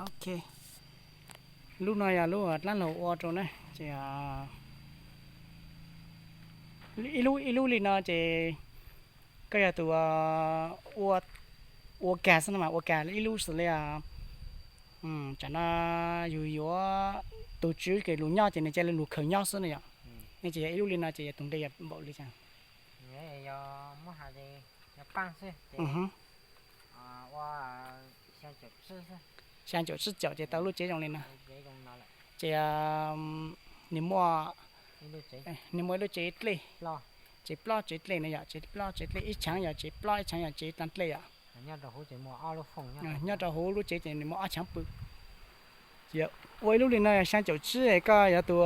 Ok, lub no yog lub dlaab laug ua rau na, ces ib lub ib lub li no ces koj yog tus ua kag xwb no mas ua kag ib lub xws li tsam no yus yuav tus tswv kev lug nyob ces nws ca le lug khaws nyob xwb no yom. Ne ces yog ib lub li no ces yog tus nqi yog npaum li cas? Xyaa caum tsib caum ces tau lub tsev zoo li no. Ces nws muaj, nws muaj ib lub tsev dlej, tsev plob tsev dlej no yom, tsev plob tsev dlej ib chaav yog tsev plob ib chaav yog tsev dlej yom. Nyob rau huv lub tsev ces nws muaj ob chaav pw. Ua ib lub li no xyaa caum tsib, koj yog tus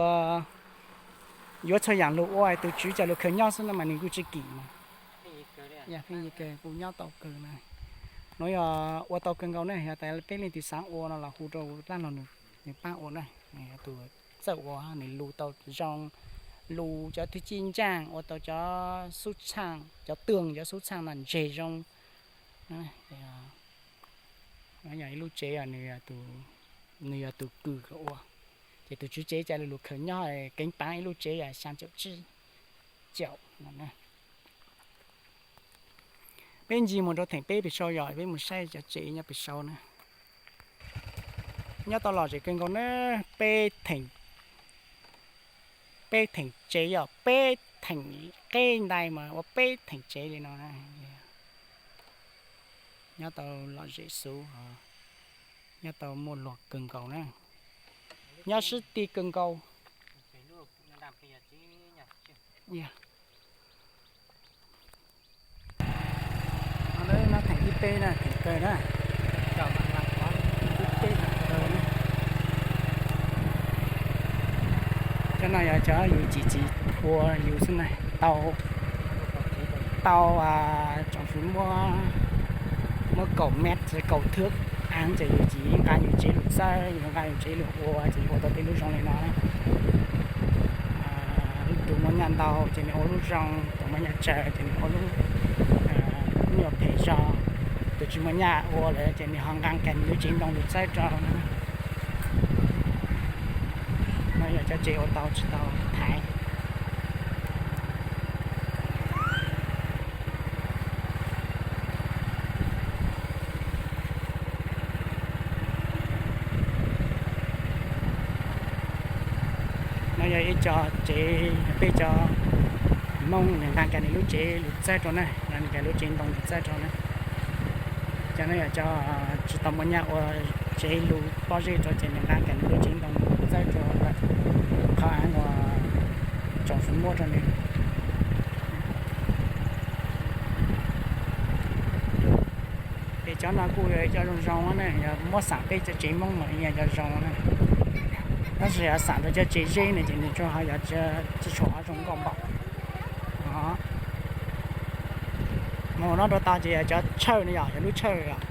yuav txhua yaam lug ua, tus tswv ca lug khaws nyob xwb no mas nws kuj tsis kim mas. Yog pheej yig kawg, kuj nyob tau kawg na. Nuav yog ua tau kawg nkaus ne, yog tas peb leej twg xaav ua no los hu rau dlaab laug nws paab ua na. Nws yog tus txawj ua, nws lug tau zoo, lug cov thwj cim ncaaj, ua tau cov xub txhaaj, cov twg cov xub txhaaj no ntseg zoo. Yog ib lub tsev, nws yog tus kws ua, ces tus tswv tsev ca le lug khaws nyob, keev paav ib lub tsev yog xyaa caum tsib caum no. Peb ncig mus rau theem peb pem sau yom, peb mus saib cov tsev nyob pem sau na. Nyob tau lom zem kawg nkaus na, peb theem, peb theem tsev yom, peb theem qeb ntais mas ua peb theem tsev li no na. Nyob tau lom zem xwb, nyob tau muaj luag kawg nkaus na, nyob sib ti kawg nkaus. Theem thib peb na, theem kawg na, thib peb na. Cov no yog cov yus txiv txiv ua yus xwb na, tau, tau tsoom fwv muab, muab kaum mev, kaum thwb aav ces yus txiv nqa yus tsev lug txawb, yus nqa yus tsev lug ua ces ua tau tej lub zoo li no. Tus muaj nyaj ntau ces nws ua lub zoo, tus muaj nyaj tsawg ces nws ua lub, lub nyuag phem zog. Tus tsis muaj nyaj ua lawm ces nws ho nqa kiag nws lub tsev ntoo lug txawb rau na. No yog cov tsev ua tau tsis tau thaiv. No yog ib co tsev, peb cov Hmoob nws nqa kiag nws lub tsev lug txawb rau na, nqa nws kiag lub tsev ntoo lug txawb rau na. Cov no yog cov tsis tau muaj nyaj ua tsev lug pob zeb rau ces nws nqa kiag nws lub tsev ntoo lug txawb rau lawm. Qhov aav uas tsoom fwv muab rau nws. Ces cov no kuj yog cov zoo zoo na, yog muab xaam peb cov tsev Hmoob mas yog cov zoo na. Tab sis yog xaam rau cov tsev zeb ne ces nws tsuas ho yog tsis tshua zoo nkauj npaum. Mus no rau tod ces yog cov tshawj no yog, yog lub tshawj yom.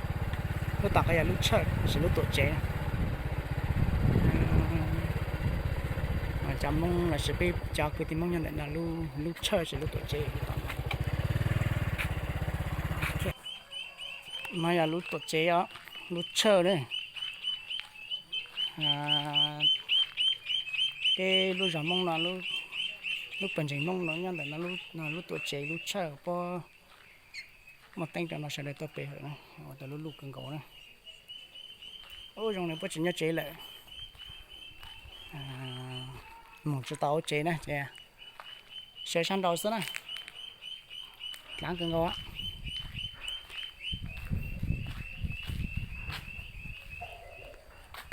Lub tom qab yog lub tshawj, tab sis lub tuam tsev. Cov Hmoob los sis peb cov kwv tij Hmoob nyob ntawm no lub tshawj sis lub tuam tsev lub tom no. No yog lub tuam tsev os, lub tshawj na. Peb lub zog Hmoob no, lub pawg ntseeg Hmoob no nyob ntawm no, lub tuam tsev lub tshawj puab muaj teeb rau no sawv daws tuaj pe hawm na, ua tau lub luj kawg nkaus na. Ub, zoo li puab tsis nyob tsev lawm. Mus tsis tau ua tsev na ces sawv sab nraud xwb na. Dlaav kawg nkaus.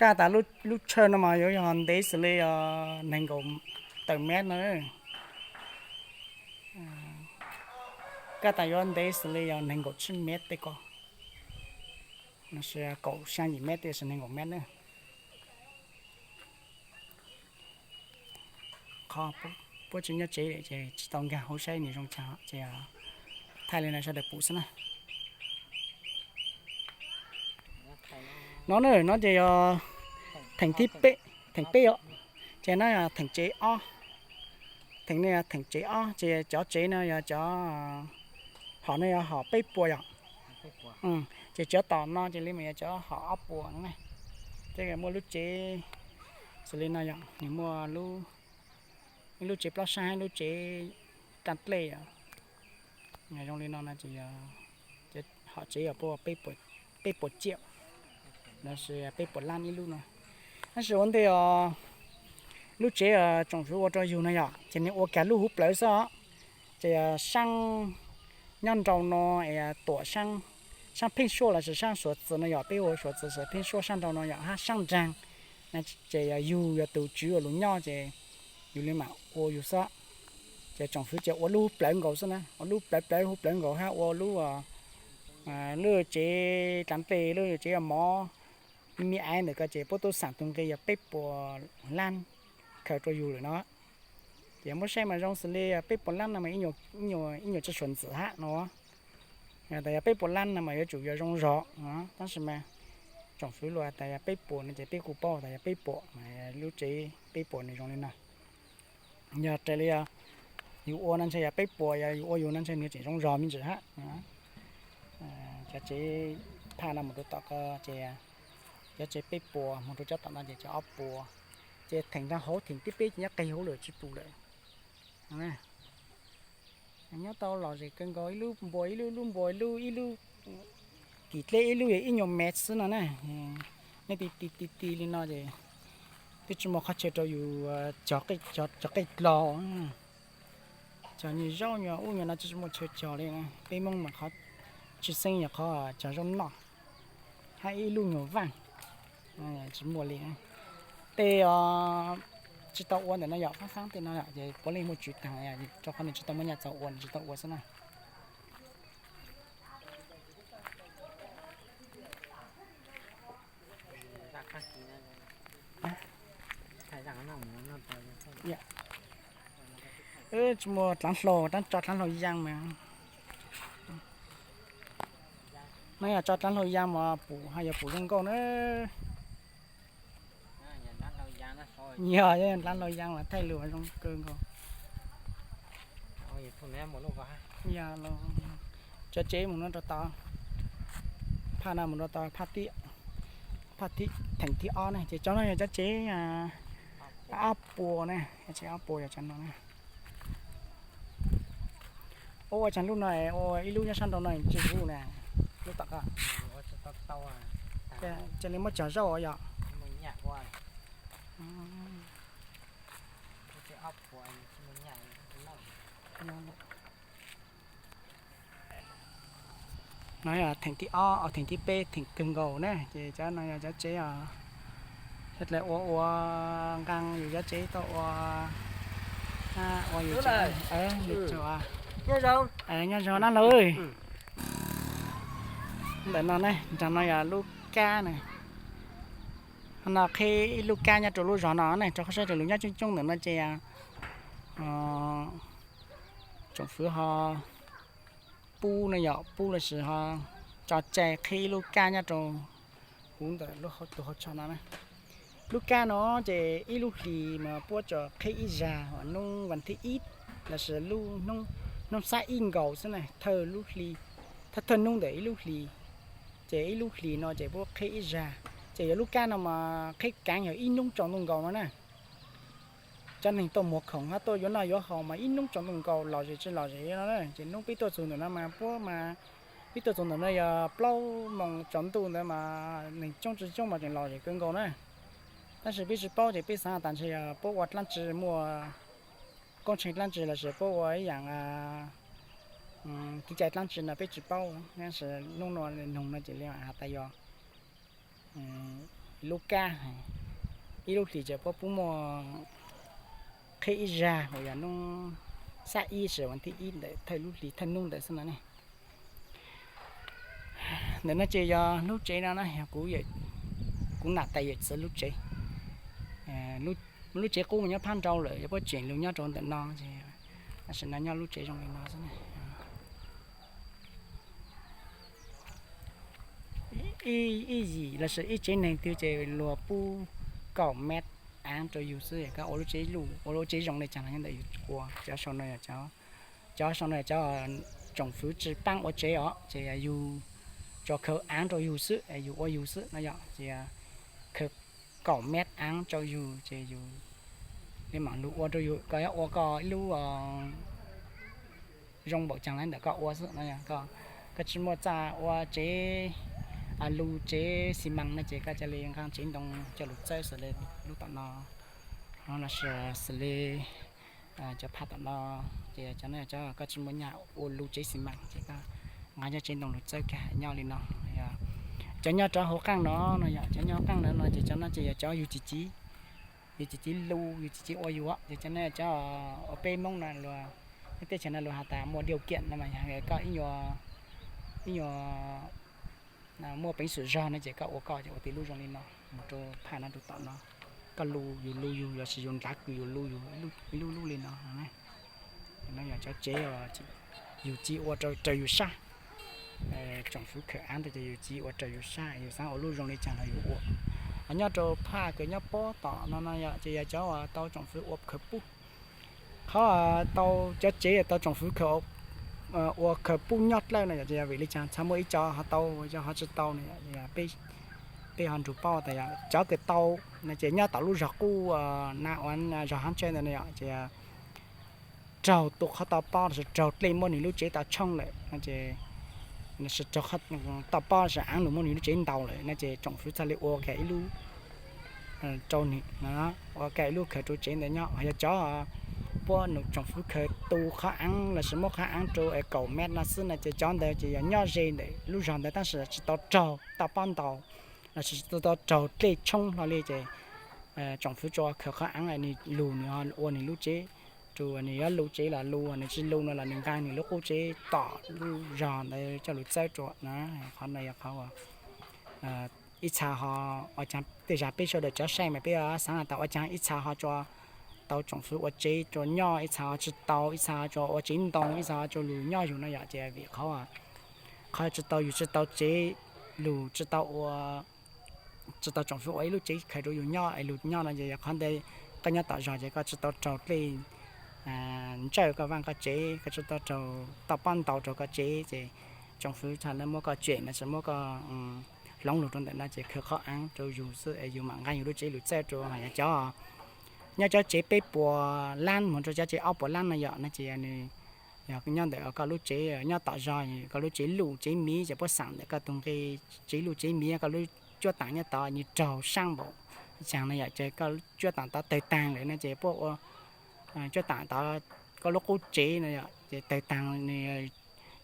Kaj tas lub tshawj no mas yuav yog ntev xws li yog nees nkaum tawm mev no. Kaj tas yuav ntev xws li yog nees nkaum tsib mev tej ko, no sis kaum xya yim mev tej sis nees nkaum mev na. Qhov puab tsis nyob tsev ces tsis tau nkag hauv saib nws zoo cas ces thaij li no sawv daws pum xwb na. No na, no ces yog theem thib peb, theem peb os. Ces no yog theem tsev ob. Theem no yog theem tsev ob, ces cov tsev no yog cov, hom no yog hom peb puas yom. Ces cov tom no ces li mas yog cov hom ob puas na. Muaj lub tsev xws li no yom, nws muaj ib lub tsev plaub sab, ib lub tsev raj dlej yom. Yog zoo li no no ces hom tsev yog peb puas ciam, los sis peb puas lab ib lub no. Tab sis ua ntej os, lub tsev tsoom fwv ua rau yug no yom, ces nws ua kiag lub huv plawv xwb os. Ces saab nyob nrau no es tuam saab Pheej Suaj los sis saab Suav Txwv no yom, peb hu Suav Txwv xwb, Pheej Suaj saab nrau no yom, hab saab nraag. Ces yog yug yog tus tswv ua lug nyob ces yug li mam ua yug xwb. Ces tsoom fwv ces ua lub huv plawv nkaus xwb na, ua lub plawv plawv huv plawv nkaus hab ua lub, lub tsev dlav dlej, lub tsev mov, me me aiv ntawm ko ces puab tub xaam tug nqi yog peb puas lab khaws rau yug lawm no. Ces muab saib mas zoo xws li peb puas lab no mas ib nyuag tsi suav ntxim hab no. Tas yog peb puas lab no mas yuav tsum yog zoo zog, tab sis mas tsoom fwv lug tas yog peb puas no ces peb kuj paub tas yog peb puas mas lub tsev peb puas nws zoo li no. Yog raws li yug ua no ntshe yog peb puas, yog yug ua yug no ntshe nws tseem zoo zog me ntsis hab. Cov tsev phaj no mus rau tom ko ces cov tsev peb puas, mus rau cov tom no ces cov ob puas. Ces theem nrag hauv theem thib peb ces nyob qig hauv lawm tsis pum lawm. Nyob tau lom zem kawg nkaus, ib lub npua ib lub, lub npua ib lub, ib lub, kim dleb ib lub yog ib nyuag mev xwb no na. Nej ti ti ti ti li no ces twb tsis muaj qhov chaw rau yus cog qeej dlo. Cog nyuag zaub nyuag ub nyuag no tsis muaj chaw cog li na. Peb Moob mas qhov tshwj xeeb yog qhov cog zaub noj hab ib lub nyuag vaaj, tsis muaj li. Tej tsis tau ua ntawm no yom, faab faab tej no ces puav leej muaj tswv taag, rau qhov nws tsis tau muaj nyaj txaus ua, nws tsis tau ua xwb na. Tsis muaj dlaav hlau, tab tso dlaav hlau yaa mas. No yog tso dlaav hlau yaa mas pum, ho yog pum zoo nkauj na. Yog dlaav hlau yaa mas thaij lug zoo kawg nkaus. Yog, cov tsev mus no rau tod, phaj no mus rau tod, phaj theem thib ob na, ces cov no yog cov tsev ob puas na, cov tsev ob puas yog cov no na. Ua ua caag lub no, ua ib lub nyob sab nraud no tsis huv na, lub tom ko. Cia li muab cog zaub yom. No yog theem thib ob, theem thib peb, theem kawg nkaus na, ces cov no yog cov tsev, ua ua nqaa yus cov tsev tau ua, ua yus tsev. Nyob zoo dab laug. Ntawm no ne, nraag no yog lub kab na. No qhib ib lub kab nyob rau lub zog no ne, rau qhov saib rau lub nyob coob coob ntawm no ces tsoom fwv ho pub no yom, pub lossis ho tso cai qhib ib lub kab nyob rau huv ntawm lub tus hauv tsho no na. Lub kab no ces ib lub hlis mas puab tsuas qhib ib zag, hnub vas thib ib lossis hnub xab ib nkaus xwb na, thawj lub hli, thawj hnub ntawm ib lub hlis. Ces ib lub hlis no ces puab qhib ib zag, ces yog lub kab no mas qhib kaav yog ib hnub tsaus ntuj nkaus no na. Cov neeg tuaj muag khoom hab tuaj yuav noj yuav haus mas ib hnub tsaus ntuj nkaus, lom zem tsis lom zem no na. Ces hnub peb tuaj txug ntawm no mas puab mas, peb tuaj txug ntawm no yog plaub moos tsaus ntuj ntawd mas neeg coob tsis coob mas tseem lom zem kawg nkaus na. Tab sis peb tsis paub ces peb xaav tas ntshe yog puab ua dlaab tsi, muaj koob tsheej dlaab tsi lossis puab ua ib yaam kev cai dlaab tsi no peb tsis paub. Tab sis hnub no noog no ces li has tas yog lub kab, ib lub hlis ces puab pub muaj qhib ib zag uas yog hnub xab ib lossis vas thib ib ntawm thawj lub hlis thawj hnub ntawd xwb no ne. Ntawm no ces yog lub tsev no na, yog kuv nam tais yawm txiv lub tsev. Lub tsev qub mas nyob phab nrau lawm, yog puab tseem lug nyob rau ntawm no ces, tam sim no nyob lub tsev zoo li no xwb na. Ib yim lossis ib tsev neeg twg ces luag pub kaum mev aav rau yug xwb, koj ua lub tsev, ua lub tsev zoo li caag los nyob ntawm yug ua. Cov sau no, cov sau no cov tsoom fwv tsi paab ua tsev os, ces yug tsuas khaws aav rau yug xwb, yug ua yug xwb no yom, ces khaws kaum mev aav rau yug ces yug li mam lug ua rau yug, koj yuav ua koj ib lub zoo npaum caag le ntawm koj ua xwb no. Koj tsi muaj txaj ua tsev, lug tsev xi mas no ces koj ca le nqaa tsev ntoo coj lug txawb xws le lub tom no, lossis xws le cov phaj tom no. Ces cov no cov koj tsi muaj nyaj ua lug tsev xi mas ces koj nqaa cov tsev ntoo lug txawb kag nyob li no. Cov nyob rau hauv qaaj no no yog cov nyob hauv qaaj no no ces cov no ces yog cov yug tsi civ, yug tsi civ lug, yug tsi civ ua yug, ces cov no cov uas peb Moob no luag, peb teb chaws no luag has tas muaj điều kiện no mas yog koj ib nyuag, ib nyuag muaj peev xwm zog no ces koj ua koj ces ua tib lub zoo li no, mus rau phaj no rau tom no, koj lug yug lug yug lossis yug ntav kws yug lug yug ib lub lub li no. No yog cov tsev yug tsi ua rau raws yug sab. Tsoom fwv khaws aav rau ces yug tsi ua raws yug sab, yug xaav ua lub zoo li caag los yug ua. Ho nyob rau phaj kws nyob pob tom no no yog ces yog cov uas tau tsoom fwv ua khaws pub. Qhov tau cov tsev tau tsoom fwv khaws, ua khaws pub nyob dlawb no yog ces yog vim li caag txhaj muaj ib co ho tau, ho tsi tau no. Peb ho nrug paub tas yog cov kws tau no ces nyob tom lub zog qub na ua zog hab tsawb ntawd no yog ces raug tus qhov tau pob lossis raug dlej muab nwg lub tsev tau tshoob lawm no ces, lossis raug tau pob lossis aav lug muab nwg lub tsev ntaus lawm no ces tsoom fwv txhaj le ua kag ib lub rau nwg, ua kag ib lub khaws rau tsev ntawd nyob. Ho yog cov puab tsoom fwv khaws tu qhov aav lossis muab qhov aav rau kaum mev no xwb no ces cov ntawd ces yog nyob ze ntawm lub zog ntawd tab sis tsi tau raug tau pob ntaus lossis tsi tau raug dlej tshoob hlo li ces tsoom fwv tsuas khaws qhov aav nwg lug nwg ua nwg lub tsev, rua nwg yuav lug tsev los lug, nwg tsi lug no los nwg nqaa nwg lub qub tsev tom lub zog ntawd coj lug txawb rua na. Qhov no yog qhov ib txha ho ua caag tej zag peb sawv daws cov saib mas peb xaav has tas ua caag ib txha ho tsuas tau tsoom fwv ua tsev rua nyob, ib txha ho tsi tau, ib txha ho tsuas ua tsev ntoo, ib txha ho tsuas lug nyob yug no yom ces vim qhov, qhov tsi tau yug tsi tau tsev lug tsi tau ua, tsi tau tsoom fwv ua ib lub tsev khaws rau yug nyob es lug nyob no ces yog qhov ntawd koj nyob tom zog ces koj tsi tau raug dlej ntsawj koj vaaj koj tsev, koj tsi tau raug toj pob ntaus rau koj tsev ces tsoom fwv txhad muab koj tsem lossis muab koj hloov lug rau ntawm no ces khaws qhov aav rau yug xwb es yug mam nqaa yug lub tsev lug txawb rua. Ho yog cov nyob cov tsev peb puas lab moog rua cov tsev ob puas lab no yom no ces nws yog nyob ntawm koj lub tsev nyob tom zog, koj lub tsev luj tsev miv ces puab xaam ntawm koj tug nqe tsev luj tsev miv, koj lub cuab taam nyob tod nws raug saab npaum caag no yom ces koj cuab taam tod tawg taag lawm no ces puab ua cuab taam tod, koj lub qub tsev no yom ces tawg taag,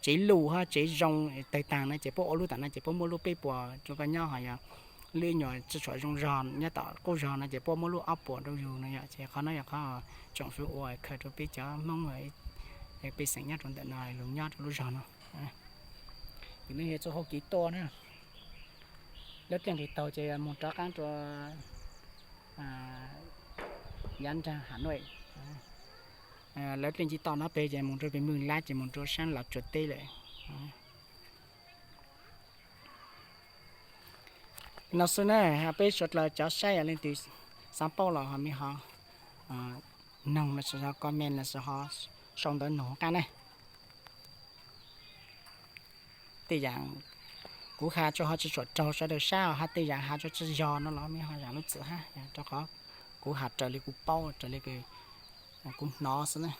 tsev luj hab tsev zoo tawg taag no ces puab ua lub taam no ces puab muab lub peb puas rua koj nyob. Ho yog lub ib nyuas tsi tshua zoo zog nyob tom qub zog no ces puab muab lub ob puas rau yug no yom ces qhov no yog qhov tsoom fwv ua khaws rau peb cov Hmoob pej xeem nyob rau ntawm no lug nyob rau lub zog no. Yog txuj hauv kev tuaj na, lawv dlej nqis taug ces moog rov qaab rua yav nraag Hà Nội. Lawv dlej nqis taug no pem ces moog rua pem Mws Lab ces moog rua saab Los Tsuas teb lawm. No xwb na, peb suav dlawg cov saib yog leej twg xaav paub los ho mej ho noog lossis ho comment lossis ho sau ntawv noog qaab na. Tej yaam kuv has tsuas ho tsi tshua raug sawv daws saib, hab tej yaam has tsuas tsi yog no los mej ho zaam lub txim hab, rau qhov kuv has raws li kuv paub, raws li kuv hnov xwb na.